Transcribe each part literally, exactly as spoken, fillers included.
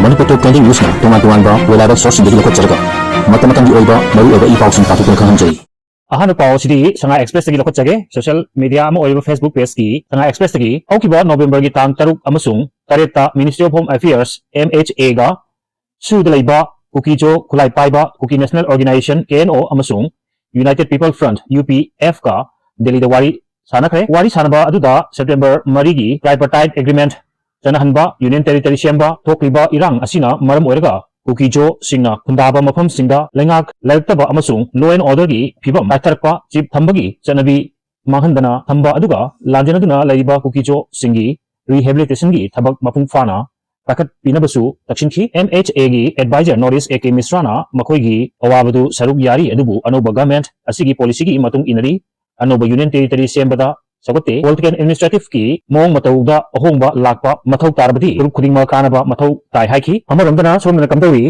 ꯃꯅꯤꯄꯨꯔ ꯇꯣꯞ twenty ꯅ꯭ꯌꯨꯁꯅ ꯇꯣꯉꯥꯟ ꯇꯣꯉꯥꯟꯕ web ꯁꯣꯔꯁꯁꯤꯡꯗꯒꯤ ꯂꯧꯈꯠꯆꯔꯒ ꯃꯇꯝ ꯃꯇꯝꯒꯤ ꯑꯣꯏꯕ ꯃꯔꯨꯑꯣꯏꯕ ꯏ ꯄꯥꯎꯁꯤꯡ ꯄꯥꯊꯣꯛꯇꯨꯅ ꯈꯪꯍꯟꯖꯔꯤ꯫ ꯑꯍꯥꯟꯕ ꯄꯥꯎ ꯑꯁꯤꯗꯤ ꯁꯉꯥꯏ ꯑꯦꯛꯁꯄ꯭ꯔꯦꯁꯇꯒꯤ ꯂꯧꯈꯠꯆꯒꯦ꯫ ꯁꯣꯁꯤꯌꯦꯜ ꯃꯤꯗꯤꯌꯥ ꯑꯃ ꯑꯣꯏꯔꯤꯕ Facebook ꯄꯦꯖꯀꯤ ꯁꯉꯥꯏ ꯑꯦꯛꯁꯄ꯭ꯔꯦꯁꯇꯒꯤ ꯍꯧꯈꯤꯕ ꯅꯣꯕꯦꯝꯕꯔꯒꯤ ꯇꯥꯡ ꯇꯔꯨꯛ ꯑꯃꯁꯨꯡ ꯇꯔꯦꯠꯇ Ministry of Home Affairs, M H A ꯒ ꯁꯨꯗ ꯂꯩꯕ ꯀꯨꯀꯤꯖꯣ ꯈꯨꯠꯂꯥꯏ ꯄꯥꯏꯕ Kuki national organization, K N O, ꯑꯃꯁꯨꯡ United People Front, U P F, ꯀ ꯗꯦꯜꯂꯤꯗ ꯋꯥꯔꯤ ꯁꯥꯟꯅꯈ꯭ꯔꯦ꯫ ꯋꯥꯔꯤ ꯁꯥꯟꯅꯕ ꯑꯗꯨꯗ ꯁꯦꯞꯇꯦꯝꯕꯔ ꯃꯔꯤꯒꯤ tripartite agreement ꯆꯠꯅꯍꯟꯕ, ꯌꯨꯅꯤꯌꯟ ꯇꯦꯔꯤꯇꯔꯤ ꯁꯦꯝꯕ, ꯊꯣꯛꯂꯤꯕ ꯏꯔꯥꯡ ꯑꯁꯤꯅ ꯃꯔꯝ ꯑꯣꯏꯔꯒ ꯀꯨꯀꯤꯖꯣꯁꯤꯡꯅ ꯈꯨꯟꯗꯥꯕ ꯃꯐꯝꯁꯤꯡꯗ ꯂꯩꯉꯥꯛ ꯂꯩꯔꯛꯇꯕ ꯑꯃꯁꯨꯡ law and order ꯒꯤ ꯐꯤꯕꯝ ꯀꯥꯏꯊꯔꯛꯄ, ꯆꯤꯞ ꯊꯝꯕꯒꯤ ꯆꯠꯅꯕꯤ ꯃꯥꯡꯍꯟꯗꯅ ꯊꯝꯕ ꯑꯗꯨꯒ ꯂꯥꯟꯖꯦꯟꯅꯗꯨꯅ ꯂꯩꯔꯤꯕ ꯀꯨꯀꯤꯖꯣꯁꯤꯡꯒꯤ rehabilitation ꯒꯤ ꯊꯕꯛ ꯃꯄꯨꯡ ꯐꯥꯅ ꯄꯥꯏꯈꯠꯄꯤꯅꯕꯁꯨ ꯇꯛꯁꯤꯟꯈꯤ꯫ M H A ꯒꯤ advisor Norris A K Mishra ꯅ ꯃꯈꯣꯏꯒꯤ ꯑꯋꯥꯕꯗꯨ ꯁꯔꯨꯛ ꯌꯥꯔꯤ, ꯑꯗꯨꯕꯨ ꯑꯅꯧꯕ government ꯑꯁꯤꯒꯤ policy ꯒꯤ ꯃꯇꯨꯡ ꯏꯟꯅꯗꯤ ꯑꯅꯧꯕ ꯌꯨꯅꯤꯌꯟ ꯇꯦꯔꯤꯇꯔꯤ ꯁꯦꯝꯕꯗ ꯁꯧꯒꯠꯇꯦ꯫ Political and administrative ꯀꯤ ꯃꯑꯣꯡ ꯃꯇꯧꯗ ꯑꯍꯣꯡꯕ ꯂꯥꯛꯄ ꯃꯊꯧ ꯇꯥꯔꯕꯗꯤ ꯐꯨꯔꯨꯞ ꯈꯨꯗꯤꯡꯃꯛ ꯀꯥꯟꯅꯕ ꯃꯊꯧ ꯇꯥꯏ ꯍꯥꯏꯈꯤ꯫ ꯑꯃꯔꯣꯝꯗꯅ ꯁꯣꯝꯗꯅ ꯀꯝꯗꯧꯔꯤ?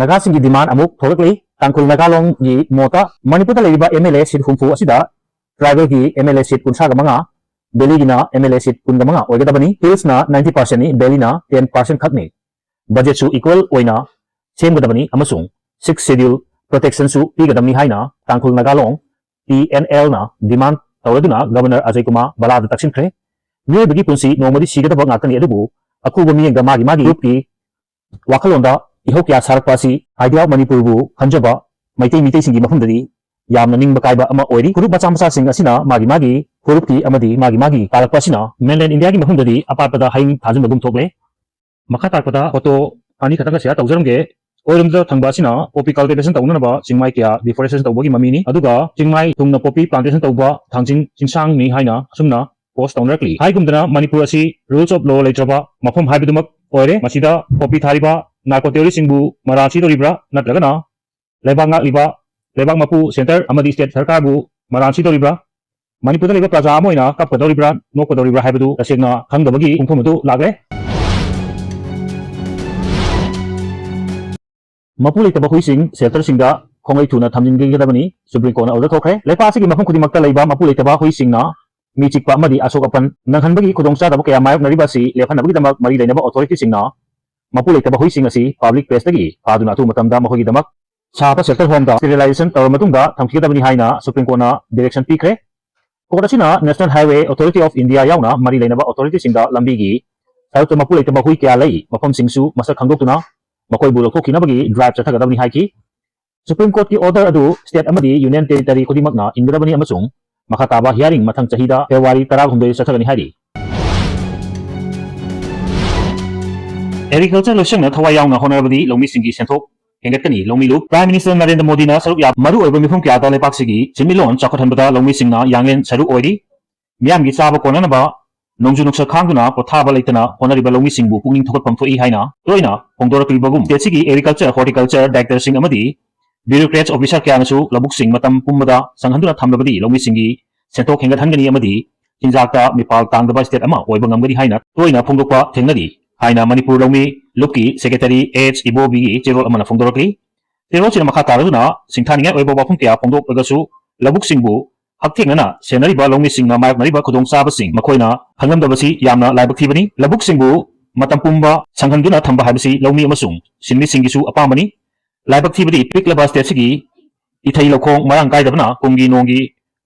ꯅꯥꯒꯥꯁꯤꯡꯒꯤ demand ꯑꯃꯨꯛ ꯊꯣꯛꯂꯛꯂꯤ꯫ ꯇꯥꯡꯈꯨꯜ ꯅꯥꯒꯥ ꯂꯣꯡꯒꯤ ꯃꯣꯠꯇ ꯃꯅꯤꯄꯨꯔꯗ ꯂꯩꯔꯤꯕ M L A seat ꯍꯨꯝꯐꯨ ꯑꯁꯤꯗ tribal ꯒꯤ M L A seat ꯀꯨꯟꯊ꯭ꯔꯥꯒ ꯃꯉꯥ, ꯚꯦꯂꯤꯒꯤꯅ M L A seat ꯀꯨꯟꯒ ꯃꯉꯥ ꯑꯣꯏꯒꯗꯕꯅꯤ꯫ Hills ꯅ ninety percent ꯅꯤ, ꯚꯦꯂꯤꯅ ten percent ꯈꯛꯅꯤ꯫ Budget ꯁꯨ equal ꯑꯣꯏꯅ ꯁꯦꯝꯒꯗꯕꯅꯤ ꯑꯃꯁꯨꯡ sixth schedule protection ꯁꯨ ꯄꯤꯒꯗꯕꯅꯤ ꯍꯥꯏꯅ ꯇꯥꯡꯈꯨꯜ ꯅꯥꯒꯥ ꯂꯣꯡ, T N L ꯅ demand ꯇꯧꯔꯗꯨꯅ Governor ꯑꯖꯌ ꯀꯨꯃꯥꯔ ꯚꯜꯂꯥꯗ ꯇꯛꯁꯤꯟꯈ꯭ꯔꯦ꯫ ꯃꯤꯑꯣꯏꯕꯒꯤ ꯄꯨꯟꯁꯤ ꯅꯣꯡꯃꯗꯤ ꯁꯤꯒꯗꯕ ꯉꯥꯛꯇꯅꯤ, ꯑꯗꯨꯕꯨ ꯑꯈꯨꯕ ꯃꯤꯠꯌꯦꯡꯗ ꯃꯥꯒꯤ ꯃꯥꯒꯤ ꯒ꯭ꯔꯨꯞꯀꯤ ꯋꯥꯈꯜꯂꯣꯟꯗ ꯏꯍꯧ ꯀꯌꯥ ꯁꯥꯔꯛꯄ ꯑꯁꯤ Idea of ꯃꯅꯤꯄꯨꯔꯕꯨ ꯈꯟꯖꯕ ꯃꯩꯇꯩ ꯃꯤꯇꯩꯁꯤꯡꯒꯤ ꯃꯐꯝꯗꯗꯤ ꯌꯥꯝꯅ ꯅꯤꯡꯕ ꯀꯥꯏꯕ ꯑꯃ ꯑꯣꯏꯔꯤ꯫ ꯐꯨꯔꯨꯞ ꯃꯆꯥ ꯃꯆꯥꯁꯤꯡ ꯑꯁꯤꯅ ꯃꯥꯒꯤ ꯃꯥꯒꯤ ꯐꯨꯔꯨꯞꯀꯤ ꯑꯃꯗꯤ ꯃꯥꯒꯤ ꯃꯥꯒꯤ ꯇꯥꯔꯛꯄ ꯑꯁꯤꯅ mainland India ꯒꯤ ꯃꯐꯝꯗꯗꯤ ꯑꯄꯥꯠꯄꯗ ꯍꯌꯤꯡ ꯊꯥꯖꯤꯟꯕꯒꯨꯝ ꯊꯣꯛꯂꯦ꯫ ꯃꯈꯥ ꯇꯥꯔꯛꯄꯗ ꯐꯣꯇꯣ ꯑꯅꯤ ꯈꯛꯇꯪꯒ share ꯇꯧꯖꯔꯝꯒꯦ꯫ ꯑꯣꯏꯔꯣꯝꯗ ꯊꯪꯕ ꯑꯁꯤꯅ poppy cultivation ꯇꯧꯅꯅꯕ ꯆꯤꯡꯃꯥꯏ ꯀꯌꯥ deforestation ꯇꯧꯕꯒꯤ ꯃꯃꯤꯅꯤ, ꯑꯗꯨꯒ ꯆꯤꯡꯃꯥꯏ ꯊꯨꯡꯅ poppy plantation ꯇꯧꯕ ꯊꯥꯡꯖꯤꯡ ꯆꯤꯡꯁꯥꯡꯅꯤ ꯍꯥꯏꯅ ꯑꯁꯨꯝꯅ post ꯇꯧꯅꯔꯛꯂꯤ꯫ ꯍꯥꯏꯒꯨꯝꯗꯅ ꯃꯅꯤꯄꯨꯔ ꯑꯁꯤ rules of law ꯂꯩꯇ꯭ꯔꯕ ꯃꯐꯝ ꯍꯥꯏꯕꯗꯨꯃꯛ ꯑꯣꯏꯔꯦ꯫ ꯃꯁꯤꯗ poppy ꯊꯥꯔꯤꯕ narco terrorist ꯁꯤꯡꯕꯨ ꯃꯔꯥꯜ ꯁꯤꯗꯧꯔꯤꯕ꯭ꯔꯥ, ꯅꯠꯇ꯭ꯔꯒꯅ ꯂꯩꯕꯥꯛ ꯉꯥꯛꯂꯤꯕ ꯂꯩꯕꯥꯛ ꯃꯄꯨ centre ꯑꯃꯗꯤ state ꯁꯔꯀꯥꯔꯕꯨ ꯃꯔꯥꯜ ꯁꯤꯗꯧꯔꯤꯕ꯭ꯔꯥ? ꯃꯅꯤꯄꯨꯔꯗ ꯂꯩꯕ ꯄ꯭ꯔꯖꯥ ꯑꯃ ꯑꯣꯏꯅ ꯀꯞꯀꯗꯧꯔꯤꯕ꯭ꯔꯥ, ꯅꯣꯛꯀꯗꯧꯔꯤꯕ꯭ꯔꯥ ꯍꯥꯏꯕꯗꯨ ꯇꯁꯦꯡꯅ ꯈꯪꯗꯕꯒꯤ ꯄꯨꯡꯐꯝ ꯑꯗꯨ ꯂꯥꯛꯂꯦ꯫ ꯃꯄꯨ ꯂꯩꯇꯕ ꯍꯨꯏꯁꯤꯡ shelter ꯁꯤꯡꯗ ꯈꯣꯡꯂꯩ ꯊꯨꯅ ꯊꯝꯖꯤꯟꯕꯤꯒꯗꯕꯅꯤ꯫ Supreme Court ꯅ order ꯊꯣꯛꯈ꯭ꯔꯦ꯫ ꯂꯩꯄꯥꯛ ꯑꯁꯤꯒꯤ ꯃꯐꯝ ꯈꯨꯗꯤꯡꯃꯛꯇ ꯂꯩꯕ ꯃꯄꯨ ꯂꯩꯇꯕ ꯍꯨꯏꯁꯤꯡꯅ ꯃꯤ ꯆꯤꯛꯄ ꯑꯃꯗꯤ ꯑꯁꯣꯛ ꯑꯄꯟ ꯅꯪꯍꯟꯕꯒꯤ ꯈꯨꯗꯣꯡꯆꯥꯗꯕ ꯀꯌꯥ ꯃꯥꯌꯣꯛꯅꯔꯤꯕ ꯑꯁꯤ ꯂꯦꯞꯍꯟꯅꯕꯒꯤꯗꯃꯛ ꯃꯔꯤ ꯂꯩꯅꯕ authority ꯁꯤꯡꯅ ꯃꯄꯨ ꯂꯩꯇꯕ ꯍꯨꯏꯁꯤꯡ ꯑꯁꯤ public placeꯇꯒꯤ ꯐꯥꯗꯨꯅ ꯑꯊꯨꯕ ꯃꯇꯝꯗ ꯃꯈꯣꯏꯒꯤꯗꯃꯛ ꯁꯥꯕ shelter homeꯗ sterilization ꯇꯧꯔꯕ ꯃꯇꯨꯡꯗ ꯊꯝꯈꯤꯒꯗꯕꯅꯤ ꯍꯥꯏꯅ Supreme Courtꯅ direction ꯄꯤꯈ꯭ꯔꯦ꯫ Court ꯑꯁꯤꯅ National Highway Authority of India ꯌꯥꯎꯅ ꯃꯔꯤ ꯂꯩꯅꯕ authorityꯁꯤꯡꯗ ꯂꯝꯕꯤꯒꯤ ꯁꯔꯨꯛꯇ ꯃꯄꯨ ꯂꯩꯇꯕ ꯍꯨꯏ ꯀꯌꯥ ꯂꯩ, ꯃꯐꯝꯁꯤꯡꯁꯨ ꯃꯁꯛ ꯈꯪꯗꯣꯛꯇꯨꯅ ꯃꯈꯣꯏꯕꯨ ꯂꯧꯊꯣꯛꯈꯤꯅꯕꯒꯤ drive ꯆꯠꯊꯒꯗꯕꯅꯤ ꯍꯥꯏꯈꯤ꯫ Supreme Courtꯀꯤ order ꯑꯗꯨ state ꯑꯃꯗꯤ union territory ꯈꯨꯗꯤꯡꯃꯛꯅ ꯏꯟꯒꯗꯕꯅꯤ ꯑꯃꯁꯨꯡ ꯃꯈꯥ ꯇꯥꯕ hearing ꯃꯊꯪ ꯆꯍꯤꯗ February ꯇꯔꯥꯍꯨꯝꯗꯣꯏ ꯆꯠꯊꯒꯅꯤ ꯍꯥꯏꯔꯤ꯫ Agriculture ꯂꯣꯏꯁꯪꯅ ꯊꯋꯥꯏ ꯌꯥꯎꯅ ꯍꯣꯠꯅꯔꯕꯗꯤ ꯂꯧꯃꯤꯁꯤꯡꯒꯤ ꯁꯦꯟꯊꯣꯛ ꯍꯦꯟꯒꯠꯀꯅꯤ꯫ ꯂꯧꯃꯤ ꯂꯨꯞ꯫ Prime Minister ꯅꯔꯦꯟꯗ꯭ꯔ ꯃꯣꯗꯤꯅ ꯁꯔꯨꯛ ꯌꯥꯕ ꯃꯔꯨꯑꯣꯏꯕ ꯃꯤꯐꯝ ꯀꯌꯥꯗ ꯂꯩꯕꯥꯛꯁꯤꯒꯤ ꯁꯦꯟꯃꯤꯠꯂꯣꯟ ꯆꯥꯎꯈꯠꯍꯟꯕꯗ ꯂꯧꯃꯤꯁꯤꯡꯅ ꯌꯥꯡꯂꯦꯟ ꯁꯔꯨ ꯑꯣꯏꯔꯤ꯫ ꯃꯤꯌꯥꯝꯒꯤ ꯆꯥꯕ ꯀꯣꯟꯅꯅꯕ ꯅꯣꯡꯖꯨ ꯅꯨꯡꯁꯥ ꯈꯥꯡꯗꯨꯅ ꯄꯣꯊꯥꯕ ꯂꯩꯇꯅ ꯍꯣꯠꯅꯔꯤꯕ ꯂꯧꯃꯤꯁꯤꯡꯕꯨ ꯄꯨꯛꯅꯤꯡ ꯊꯧꯒꯠꯐꯝ ꯊꯣꯛꯏ ꯍꯥꯏꯅ ꯇꯣꯏꯅ ꯐꯣꯡꯗꯣꯔꯛꯂꯤꯕꯒꯨꯝ, stateꯁꯤꯒꯤ agriculture, horticulture directorꯁꯤꯡ ꯑꯃꯗꯤ bureaucrats officer ꯀꯌꯥꯅꯁꯨ ꯂꯧꯕꯨꯛꯁꯤꯡ ꯃꯇꯝ ꯄꯨꯝꯕꯗ ꯁꯪꯍꯟꯗꯨꯅ ꯊꯝꯂꯕꯗꯤ ꯂꯧꯃꯤꯁꯤꯡꯒꯤ ꯁꯦꯟꯊꯣꯛ ꯍꯦꯟꯒꯠꯍꯟꯒꯅꯤ ꯑꯃꯗꯤ ꯆꯤꯟꯖꯥꯛꯇ ꯃꯤꯄꯥꯜ ꯇꯥꯡꯗꯕ state ꯑꯃ ꯑꯣꯏꯕ ꯉꯝꯒꯅꯤ ꯍꯥꯏꯅ ꯇꯣꯏꯅ ꯐꯣꯡꯗꯣꯛꯄ ꯊꯦꯡꯅꯔꯤ ꯍꯥꯏꯅ ꯃꯅꯤꯄꯨꯔ ꯂꯧꯃꯤ ꯂꯨꯞꯀꯤ secretary H ꯏꯕꯣꯕꯤꯒꯤ ꯆꯦꯔꯣꯜ ꯑꯃꯅ ꯐꯣꯡꯗꯣꯔꯛꯂꯤ꯫ ꯆꯦꯔꯣꯜꯁꯤꯅ ꯃꯈꯥ ꯇꯥꯔꯗꯨꯅ ꯁꯤꯡꯊꯥꯅꯤꯡꯉꯥꯏ ꯑꯣꯏꯕ ꯋꯥꯐꯝ ꯀꯌꯥ ꯐꯣꯡꯗꯣꯛꯂꯒꯁꯨ ꯂꯧꯕꯨꯛꯁꯤꯡꯕꯨ ꯍꯛꯊꯦꯡꯅꯅ ꯁꯦꯟꯅꯔꯤꯕ ꯂꯧꯃꯤꯁꯤꯡꯅ ꯃꯥꯌꯣꯛꯅꯔꯤꯕ ꯈꯨꯗꯣꯡꯆꯥꯕꯁꯤꯡ ꯃꯈꯣꯏꯅ ꯈꯪꯂꯝꯗꯕꯁꯤ ꯌꯥꯝꯅ ꯂꯥꯏꯕꯛ ꯊꯤꯕꯅꯤ꯫ ꯂꯧꯕꯨꯛꯁꯤꯡꯕꯨ ꯃꯇꯝ ꯄꯨꯝꯕ ꯁꯪꯍꯟꯗꯨꯅ ꯊꯝꯕ ꯍꯥꯏꯕꯁꯤ ꯂꯧꯃꯤ ꯑꯃꯁꯨꯡ ꯁꯤꯟꯃꯤꯁꯤꯡꯒꯤꯁꯨ ꯑꯄꯥꯝꯕꯅꯤ꯫ ꯂꯥꯏꯕꯛ ꯊꯤꯕꯗꯤ ꯄꯤꯛꯂꯕ stateꯁꯤꯒꯤ ꯏꯊꯩ ꯂꯧꯈꯣꯡ ꯃꯔꯥꯡ ꯀꯥꯏꯗꯕꯅ ꯀꯨꯝꯒꯤ ꯅꯣꯡꯒꯤ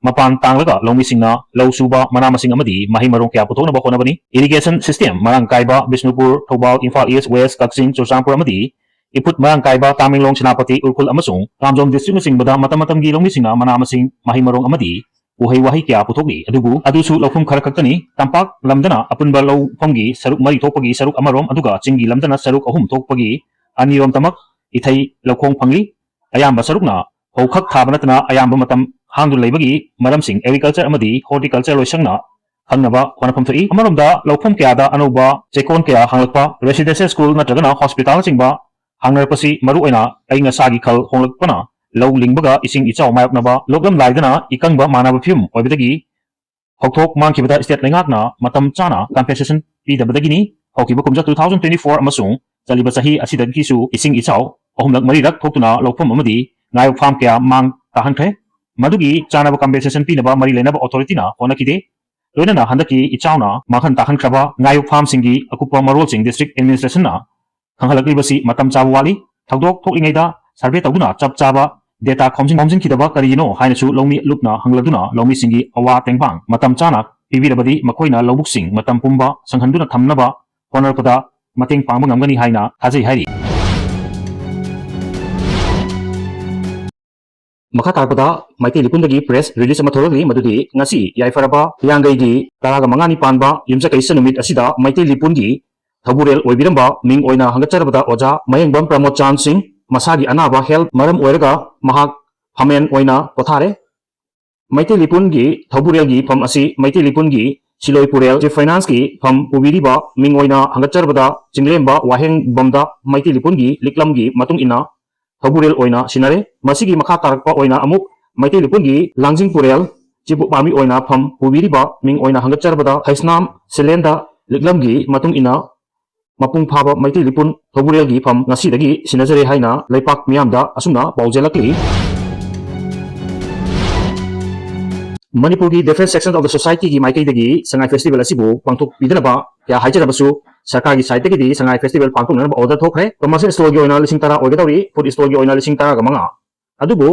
ꯃꯄꯥꯟ ꯇꯥꯡꯂꯒ ꯂꯧꯃꯤꯁꯤꯡꯅ ꯂꯧ ꯁꯨꯕ, ꯃꯅꯥ ꯃꯁꯤꯡ ꯑꯃꯗꯤ ꯃꯍꯩ ꯃꯔꯣꯡ ꯀꯌꯥ ꯄꯨꯊꯣꯛꯅꯕ ꯍꯣꯠꯅꯕꯅꯤ꯫ Irrigation system ꯃꯔꯥꯡ ꯀꯥꯏꯕ ꯕꯤꯁꯅꯨꯄꯨꯔ, ꯊꯧꯕꯥꯜ, ꯏꯝꯐꯥꯜ East, West, ꯀꯛꯆꯤꯡ, ꯆꯨꯔꯆꯥꯟꯄꯨꯔ ꯑꯃꯗꯤ ꯏꯐꯨꯠ ꯃꯔꯥꯡ ꯀꯥꯏꯕ ꯇꯥꯃꯦꯡꯂꯣꯡ, ꯁꯦꯅꯥꯄꯇꯤ, ꯎꯈ꯭ꯔꯨꯜ ꯑꯃꯁꯨꯡ ꯀꯥꯝꯖꯣꯡ districtꯅꯆꯤꯡꯕꯗ ꯃꯇꯝ ꯃꯇꯝꯒꯤ ꯂꯧꯃꯤꯁꯤꯡꯅ ꯃꯅꯥ ꯃꯁꯤꯡ, ꯃꯍꯩ ꯃꯔꯣꯡ ꯑꯃꯗꯤ ꯎꯍꯩ ꯋꯥꯍꯩ ꯀꯌꯥ ꯄꯨꯊꯣꯛꯂꯤ꯫ ꯑꯗꯨꯕꯨ ꯑꯗꯨꯁꯨ ꯂꯧꯐꯝ ꯈꯔ ꯈꯛꯇꯅꯤ꯫ ꯇꯝꯄꯥꯛ ꯂꯝꯗꯅ ꯑꯄꯨꯟꯕ ꯂꯧꯐꯝꯒꯤ ꯁꯔꯨꯛ ꯃꯔꯤ ꯊꯣꯛꯄꯒꯤ ꯁꯔꯨꯛ ꯑꯃꯔꯣꯝ, ꯑꯗꯨꯒ ꯆꯤꯡꯒꯤ ꯂꯝꯗꯅ ꯁꯔꯨꯛ ꯑꯍꯨꯝ ꯊꯣꯛꯄꯒꯤ ꯑꯅꯤꯔꯣꯝꯇꯃꯛ ꯏꯊꯩ ꯂꯧꯈꯣꯡ ꯐꯪꯂꯤ꯫ ꯑꯌꯥꯝꯕ ꯁꯔꯨꯛꯅ ꯐꯧ ꯈꯛ ꯊꯥꯕ ꯅꯠꯇꯅ ꯑꯌꯥꯝꯕ ꯃꯇꯝ ꯍꯥꯡꯗꯨꯅ ꯂꯩꯕꯒꯤ ꯃꯔꯝꯁꯤꯡ agriculture ꯑꯃꯗꯤ horticulture ꯂꯣꯏꯁꯪꯅ ꯈꯪꯅꯕ ꯍꯣꯠꯅꯐꯝ ꯊꯣꯛꯏ꯫ ꯑꯃꯔꯣꯝꯗ ꯂꯧꯐꯝ ꯀꯌꯥꯗ ꯑꯅꯧꯕ ꯆꯦꯛꯀꯣꯟ ꯀꯌꯥ ꯍꯥꯡꯂꯛꯄ, residential school ꯅꯠꯇ꯭ꯔꯒꯅ hospitalꯅꯆꯤꯡꯕ ꯍꯥꯡꯅꯔꯛꯄꯁꯤ ꯃꯔꯨꯑꯣꯏꯅ ꯑꯏꯪ ꯑꯁꯥꯒꯤ ꯈꯜ ꯍꯣꯡꯂꯛꯄꯅ ꯂꯧ ꯂꯤꯡꯕꯒ ꯏꯁꯤꯡ ꯏꯆꯥꯎ ꯃꯥꯌꯣꯛꯅꯕ, ꯂꯣꯛꯂꯝꯗꯥꯏꯗꯅ ꯏꯀꯪꯕ ꯃꯥꯟꯅꯕ ꯐꯤꯕꯝ ꯑꯣꯏꯕꯗꯒꯤ ꯐꯧꯊꯣꯛ ꯃꯥꯡꯈꯤꯕꯗ state ꯂꯩꯉꯥꯛꯅ ꯃꯇꯝ ꯆꯥꯅ compensation ꯄꯤꯗꯕꯗꯒꯤꯅꯤ꯫ ꯍꯧꯈꯤꯕ ꯀꯨꯝꯖꯥ two thousand twenty four ꯑꯃꯁꯨꯡ ꯆꯠꯂꯤꯕ ꯆꯍꯤ ꯑꯁꯤꯗꯒꯤꯁꯨ ꯏꯁꯤꯡ ꯏꯆꯥꯎ ꯑꯍꯨꯝꯂꯛ ꯃꯔꯤꯔꯛ ꯊꯣꯛꯇꯨꯅ ꯂꯧꯐꯝ ꯑꯃꯗꯤ ꯉꯥꯌꯣꯛ farm ꯀꯌꯥ ꯃꯥꯡ ꯇꯥꯍꯟꯈ꯭ꯔꯦ꯫ ꯃꯗꯨꯒꯤ ꯆꯥꯅꯕ compensation ꯄꯤꯅꯕ ꯃꯔꯤ ꯂꯩꯅꯕ authorityꯅ ꯍꯣꯠꯅꯈꯤꯗꯦ꯫ ꯂꯣꯏꯅꯅ ꯍꯟꯗꯛꯀꯤ ꯏꯆꯥꯎꯅ ꯃꯥꯡꯍꯟ ꯇꯥꯛꯍꯟꯈ꯭ꯔꯕ ꯉꯥꯌꯣꯛ farmꯁꯤꯡꯒꯤ ꯑꯀꯨꯞꯄ ꯃꯔꯣꯜꯁꯤꯡ district administrationꯅ ꯈꯪꯍꯜꯂꯛꯂꯤꯕꯁꯤ ꯃꯇꯝ ꯆꯥꯕ ꯋꯥꯠꯂꯤ꯫ ꯊꯧꯗꯣꯛ ꯊꯣꯛꯂꯤꯉꯩꯗ ꯁꯔꯚꯦ ꯇꯧꯗꯨꯅ ꯆꯞ ꯆꯥꯕ ꯗꯦꯇꯥ ꯈꯣꯝꯖꯤꯟ ꯈꯣꯝꯖꯤꯟꯈꯤꯗꯕ ꯀꯔꯤꯒꯤꯅꯣ ꯍꯥꯏꯅꯁꯨ ꯂꯧꯃꯤ ꯂꯨꯞꯅ ꯍꯪꯂꯗꯨꯅ ꯂꯧꯃꯤꯁꯤꯡꯒꯤ ꯑꯋꯥ ꯇꯦꯡꯕꯥꯡ ꯃꯇꯝ ꯆꯥꯅ ꯄꯤꯕꯤꯔꯕꯗꯤ ꯃꯈꯣꯏꯅ ꯂꯧꯕꯨꯛꯁꯤꯡ ꯃꯇꯝ ꯄꯨꯝꯕ ꯁꯪꯍꯟꯗꯨꯅ ꯊꯝꯅꯕ ꯍꯣꯠꯅꯔꯛꯄꯗ ꯃꯇꯦꯡ ꯄꯥꯡꯕ ꯉꯝꯒꯅꯤ ꯍꯥꯏꯅ ꯊꯥꯖꯩ ꯍꯥꯏꯔꯤ꯫ ꯃꯈꯥ ꯇꯥꯔꯛꯄꯗ ꯃꯩꯇꯩ ꯂꯤꯄꯨꯟꯗꯒꯤ ꯄ꯭ꯔꯦꯁ ꯔꯤꯂꯤꯁ ꯑꯃ ꯊꯣꯛꯂꯛꯂꯤ, ꯃꯗꯨꯗꯤ ꯉꯁꯤ ꯌꯥꯏꯐꯔꯕ ꯍꯤꯌꯥꯡꯒꯩꯒꯤ ꯇꯔꯥꯒ ꯃꯉꯥꯅꯤ ꯄꯥꯟꯕ ꯌꯨꯝꯁꯀꯩꯁ ꯅꯨꯃꯤꯠ ꯑꯁꯤꯗ ꯃꯩꯇꯩ ꯂꯤꯄꯨꯟꯒꯤ ꯊꯧꯕꯨꯔꯦꯜ ꯑꯣꯏꯕꯤꯔꯝꯕ ꯃꯤꯡ ꯑꯣꯏꯅ ꯍꯪꯒꯠꯆꯔꯕꯗ ꯑꯣꯖꯥ ꯃꯌꯦꯡꯕꯝ ꯄ꯭ꯔꯃꯣꯗ ꯆꯥꯟ ꯁꯤꯡ ꯃꯁꯥꯒꯤ ꯑꯅꯥꯕ ꯍꯦꯜꯊ ꯃꯔꯝ ꯑꯣꯏꯔꯒ ꯃꯍꯥꯛ ꯐꯝꯃꯦꯟ ꯑꯣꯏꯅ ꯄꯣꯊꯥꯔꯦ꯫ ꯃꯩꯇꯩ ꯂꯤꯄꯨꯟꯒꯤ ꯊꯧꯕꯨꯔꯦꯜꯒꯤ ꯐꯝ ꯑꯁꯤ ꯃꯩꯇꯩ ꯂꯤꯄꯨꯟꯒꯤ ꯁꯤꯂꯣꯏ ꯄꯨꯔꯦꯜ ꯆꯤꯐ ꯐꯥꯏꯅꯥꯟꯁꯀꯤ ꯐꯝ ꯄꯨꯕꯤꯔꯤꯕ ꯃꯤꯡ ꯑꯣꯏꯅ ꯍꯪꯒꯠꯆꯔꯕꯗ ꯆꯤꯡꯂꯦꯝꯕ ꯋꯥꯍꯦꯡꯕꯝꯗ ꯃꯩꯇꯩ ꯂꯤꯄꯨꯟꯒꯤ ꯂꯤꯛꯂꯝꯒꯤ ꯃꯇꯨꯡ ꯏꯟꯅ ꯊꯧꯕꯨꯔꯦꯜ ꯑꯣꯏꯅ ꯁꯤꯟꯅꯔꯦ꯫ ꯃꯁꯤꯒꯤ ꯃꯈꯥ ꯇꯥꯔꯛꯄ ꯑꯣꯏꯅ ꯑꯃꯨꯛ ꯃꯩꯇꯩ ꯂꯤꯄꯨꯟꯒꯤ ꯂꯥꯡꯖꯤꯡ ꯄꯨꯔꯦꯜ ꯆꯤꯕꯨꯛ ꯄꯥꯝꯃꯤ ꯑꯣꯏꯅ ꯐꯝ ꯄꯨꯕꯤꯔꯤꯕ ꯃꯤꯡ ꯑꯣꯏꯅ ꯍꯪꯒꯠꯆꯔꯕꯗ ꯍꯩꯁꯅꯥꯝ ꯁꯤꯂꯦꯟꯗ ꯂꯤꯛꯂꯝꯒꯤ ꯃꯇꯨꯡ ꯏꯟꯅ ꯃꯄꯨꯡ ꯐꯥꯕ ꯃꯩꯇꯩ ꯂꯤꯄꯨꯟ ꯊꯧꯕꯨꯔꯦꯜꯒꯤ ꯐꯝ ꯉꯁꯤꯗꯒꯤ ꯁꯤꯟꯅꯖꯔꯦ ꯍꯥꯏꯅ ꯂꯩꯄꯥꯛ ꯃꯤꯌꯥꯝꯗ ꯑꯁꯨꯝꯅ ꯄꯥꯎꯖꯦꯜꯂꯛꯂꯤ꯫ ꯃꯅꯤꯄꯨꯔꯒꯤ Deaf Section of the Societyꯒꯤ ꯃꯥꯏꯀꯩꯗꯒꯤ ꯁꯉꯥꯏ ꯐꯦꯁꯇꯤꯚꯦꯜ ꯑꯁꯤꯕꯨ ꯄꯥꯡꯊꯣꯛꯄꯤꯗꯅꯕ ꯀꯌꯥ ꯍꯥꯏꯖꯔꯕꯁꯨ ꯁꯔꯀꯥꯔꯒꯤ ꯁꯥꯏꯠꯇꯒꯤꯗꯤ ꯁꯉꯥꯏ ꯐꯦꯁꯇꯤꯚꯦꯜ ꯄꯥꯡꯊꯣꯛꯅꯅꯕ ꯑꯣꯔꯗꯔ ꯊꯣꯛꯈ꯭ꯔꯦ꯫ ꯀꯃꯔꯁꯤꯌꯦꯜ ꯁ꯭ꯇꯣꯜꯒꯤ ꯑꯣꯏꯅ ꯂꯤꯁꯤꯡ ꯇꯔꯥ ꯑꯣꯏꯒꯗꯧꯔꯤ, ꯐꯨꯗ ꯁ꯭ꯇꯣꯜꯒꯤ ꯑꯣꯏꯅ ꯂꯤꯁꯤꯡ ꯇꯔꯥꯒ ꯃꯉꯥ꯫ ꯑꯗꯨꯕꯨ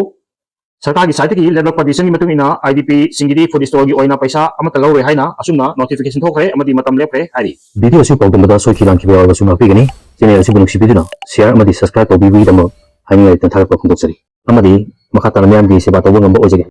ꯁꯔꯀꯥꯔꯒꯤ ꯁꯥꯏꯠꯇꯒꯤ ꯂꯦꯞꯂꯛꯄ ꯗꯤꯁꯤꯖꯟꯒꯤ ꯃꯇꯨꯡ ꯏꯟꯅ ꯑꯥꯏ ꯗꯤ ꯄꯤꯁꯤꯡꯒꯤꯗꯤ ꯐꯨꯗ ꯁ꯭ꯇꯣꯜꯒꯤ ꯑꯣꯏꯅ ꯄꯩꯁꯥ ꯑꯃꯠꯇ ꯂꯧꯔꯣꯏ ꯍꯥꯏꯅ ꯑꯁꯨꯝꯅ ꯅꯣꯇꯤꯐꯤꯀꯦꯁꯟ ꯊꯣꯛꯈ꯭ꯔꯦ ꯑꯃꯗꯤ ꯃꯇꯝ ꯂꯦꯞꯈ꯭ꯔꯦ ꯍꯥꯏꯔꯤ꯫ ꯚꯤꯗꯤꯑꯣ ꯑꯁꯤ ꯄꯥꯎꯗꯝꯕꯗ ꯁꯣꯏꯈꯤ ꯂꯥꯟꯈꯤꯕ ꯌꯥꯎꯔꯕꯁꯨ ꯉꯥꯛꯄꯤꯒꯅꯤ꯫ ꯆꯦꯅꯦꯜ ꯑꯁꯤꯕꯨ ꯅꯨꯡꯁꯤꯕꯤꯗꯨꯅ ꯁꯤꯌꯥꯔ ꯑꯃꯗꯤ ꯁꯕꯁꯀ꯭ꯔꯥꯏꯕ ꯇꯧꯕꯤꯕꯒꯤꯗꯃꯛ ꯍꯥꯏꯅꯤꯡꯉꯥꯏ ꯂꯩꯇꯅ ꯊꯥꯒꯠꯄ ꯐꯣꯡꯗꯣꯛꯆꯔꯤ꯫ ꯑꯃꯗꯤ ꯃꯈꯥ ꯇꯥꯅ ꯃꯤꯌꯥꯝꯒꯤ ꯁꯦꯕꯥ ꯇꯧꯕ ꯉꯝꯕ ꯑꯣꯏꯖꯒꯦ꯫